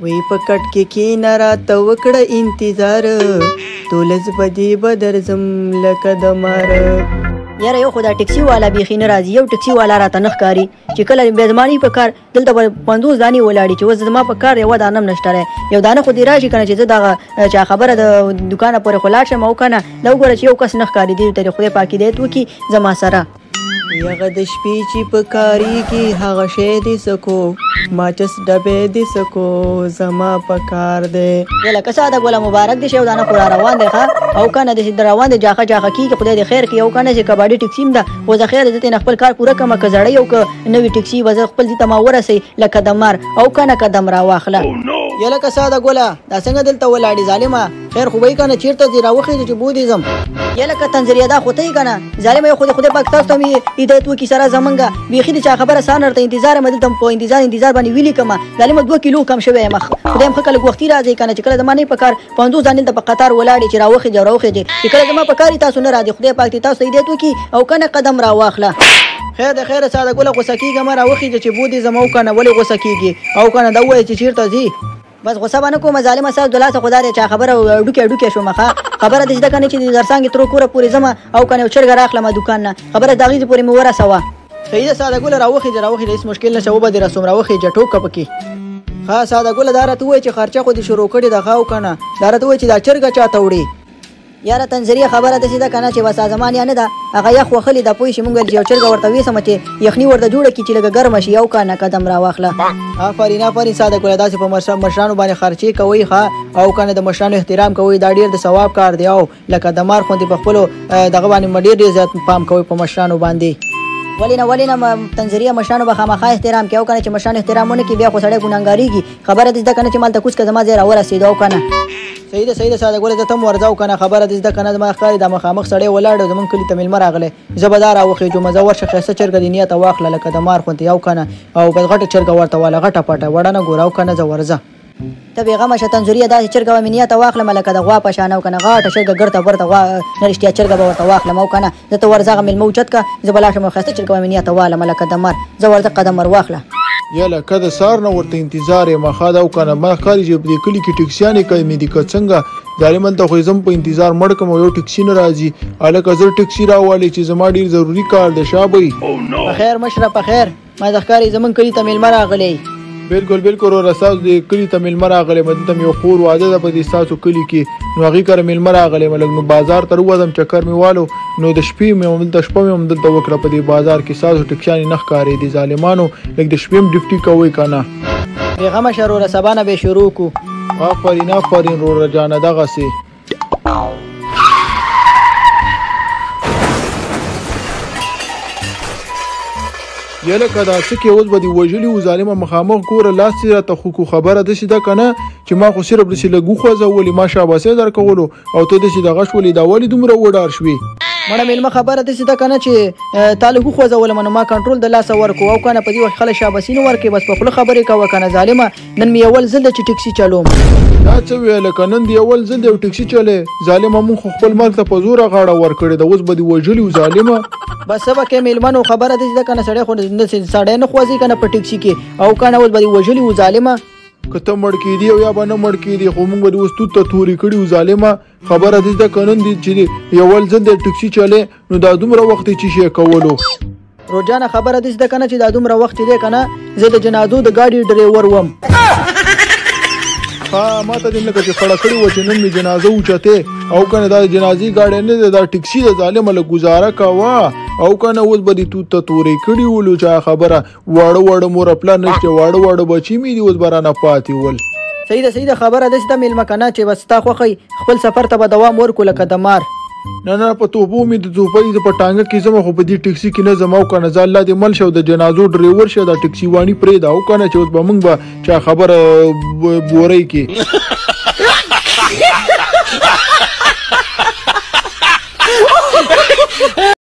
وی په کټ کې کینه راته وکړه انتظار، دولس بجې به درځم لکه د مار. یاره یو خو دا ټکسي والا بیخي نه راځي، یو ټکسي والا راته نه ښکاري چې کله بیا زما نه په کار دلته به 50 دانې ولاړې چې اوس زما په کار یوه دانه هم نشته دی، یو دانه خو دې راشي که نه چې زه دغه چا خبره د دوکانه پورې خو لاړ شم او که نه دا وګوره چې یو کس نه ښکاري، دې ته دې خدای پاک هدایت وکړي زما سره. هغه د شپې چې په کاریږي هغه شی دې څه کو، ماچس ډبی دې څه کو، زما په کار دی. لکه ساده ګله مبارک دې شه، یو دانه خو را روان دی ښه او که نه داسې روان دی جاخه جاخه کېږي، خدای دې خیر کړي او که نه چې کباډي ټکسي هم ده خو زه خیر دی زه ترېنه خپل کار پوره کړم، که زړی او که نوې ټکسي به زه خپل ځای ته ما ورسوي لکه د مار او که نه قدم را واخله. یلکه ساده ګله دا څنګه دلته ولاړې ظالمه، خیر خو به یې که نه چېرته ځې راوخېژې چې بودې ځم. یلکه تنظریه دا خو ته یې که نه ظالمه، یو خو دې خدای پاک تاسو ته مې هدایت وکړي سره زمونږ بیخي د چا خبره سهار نه راته انتظار یم، دلته په انتظار انتظار باندې ولیکم ظالمه 2 کیلو کم شوی یم، خدای هم ښه کله وختي راځئ که نه چې کله زما نه په کار 50 دانې دلته په قطار ولاړې چې راوخېژې او راوخېژې چې کله زما په کار یې تاسو نه راځئ، خدای پاک دې تاسو ته هدایت وکړي او که نه قدم راواخله. خیر دی خیر ساده ګله غوسه کېږه مه، راوخېژه چې بودې ځم او که نه ولې غوسه کېږي او که نه دا ووایه چې چېرته ځې. بس غوسه به نه کومه ظالمه ستاسو د لاسه خو دا دی چا خبره ډوکې ډوکې شومه ښه خبره دې زده که نه چې د زرڅانګې ترو کوره پورې ځمه او که نه یو چرګه راخلمه دوکان نه، خبره د هغې پورې مې ورسوه. صحیح ده ساده ګله راوخېژه راوخېژه، هېڅ مشکل نشته وبه دې رسوم، راوخېژه ټوکه پکې. ښه ساده ګله دا راته ووایه چې خرچه خو دې شروع کړې ده ښه او که نه دا راته ووایه چې دا چرګه چاته وړې. یاره تنظریه خبره داسې ده که نه چې بس زمان یا نه ده هغه یخ وهلې ده پوه شي، مونږ ویل چې یو چرګه ورته ویسمه چې یخني ورته جوړه کړي چې لږه ګرمه شي او که نه قدم راواخله. آفرین آفرین ساده ګله داسې په مشرانو باندې خرچې کوئ ښه او که نه د مشرانو احترام کوئ، دا ډېر د ثواب کار دی او لکه د مار غوندې په خپلو دغه باندې ډېر ډېر زیات پام کوئ په مشرانو باندې. ولې نه ولې نه تنظریه مشرانو به خامخا احترام کوي او که نه چې مشرانو احترام ونه کړي بیا خو سړی ګناهګارېږي، خبره دې زده که نه چې مالته کوز که زما ځای راورسېدو او که نه. صحیح ده صحیح ده ساده ګله زه ته هم ورځه او که نه خبره دې زده که نه زما ښکاري دا مخامخ سړی ولاړ دی زمونږ کلي ته مېلمه راغلی، زه به دا راوخېژوم، زه ورشه ښایسته چرګه دې نیته واخله لکه د مار غوندې او که نه او بس غټه چرګه ورته واله غټه پټه وړه نه ګوره او که نه زه ورځه. ته بېغمه شه تنظریه داسې چرګه به مې نیته واخلمه لکه د غوا په شان او که نه غټه چرګه ګرته ورته غوا نه رښتیا چرګه به ورته واخلم او که نه زه ته ورځه هغه مېلمه اوچت که زه به لاړ شم ښایسته چرګه به مې نیته والمه لکه د مار، زه ورځه قدم ور واخله. یله که د سهار نه ورته انتظار یم ښه ده او که نه ما ښکاري چې په دې کلي کې ټکسیانې کمې دي که څنګه ظالم هلته خو یې زه هم په انتظار مړ کړم او یو ټکسي نه راځي، هلکه زر ټکسي راوالې چې زما ډېر ضروري کار دی شابه. په خیر مشره په خیر، ما د ښکاري زمونږ کلي ته مېلمه راغلی. بالکل بالکل وروره ستاسو دې کلي ته مېلمه راغلی یم، دلته مې یو خور واده ده په دې ستاسو کلي کې، نو هغې کره مېلمه راغلی یم، لږ نو بازار ته راووتم چکر مې والو، نو د شپې مې همدلته شپه مې همدلته وکړه په دې بازار کې، ستاسو ټکسیانې نه ښکارېدې ظالمانو، لږ د شپې هم ډیوټي کوئ که نه. بېغمه شه وروره سبا نه به یې شروع کړو. آفرین آفرین وروره جانه دغسې. یلکه دا څه کې اوس به دې وژلي وو ظالمه مخامخ ګوره لاس دې راته خو خبره داسې ده که نه چې ما خو صرف داسې لږ وخوځولې ما شاباسی درکولو او ته داسې دغه شولې، دا ولې دومره وډار شوې؟ مړه مېلمه خبره داسې ده که نه چې تا لږ وخوځولم نو ما کنټرول د لاسه ورکړو او که نه په دې وخت خلک شاباسي نه ورکوي، بس په خوله خبرې کوه که نه ظالمه نن مې اول ځل دی چې ټکسي چلوم. دا څه ویې لکه نن دې اول ځل دی او ټکسي چلې ظالمه، مونږ خو خپل مرګ ته په زوره غاړه ورکړې ده اوس به دې وژلي وو ظالمه. بس څه به کوې مېلمه نو خبره داسې ده که نه سړی خو سړی نه خوځي که نه په ټکسي کې او که نه اوس به دې وژلي وو ظالمه. که ته مړ کېدې او یا به نه مړ کېدې خو مونږ به دې اوس توت ته تورې کړي وو ظالمه، خبره داسې ده که نن دې چې یو ځل دی ټکسي چلې نو دا دومره وخت یې چې شی کولو. روجانه خبره داسې ده که نه چې دا دومره وخت چې دی که نه زه د جنازو د ګاډي ډریور وم. ها ما ته دې لکه چې خړه کړې وه چې نن مې جنازه اوچتې او که نه دا د جنازې ګاډی نه دی دا ټکسي ده ظالمه لږ ګزاره کوه او که نه اوس به دې توت ته تورې کړي ولو چا خبره واړه واړه مور پلار نشته واړه واړه بچي مې دي اوس به رانه پاتې ول. صحیح ده صحیح ده خبره داسې ده مېلمه که نه چې بس ستا خوښه خپل سفر ته به دوام ورکړو لکه د مار. نه نه په توبو مې د توبې زه په ټانګه کې ځم خو په دې ټکسي کې نه ځم او که نه ځه الله دې مل شه او د جنازو ډریور شه دا ټکسي واني پرېږده او که نه چې اوس به موږ به چا خبره بورۍ کې.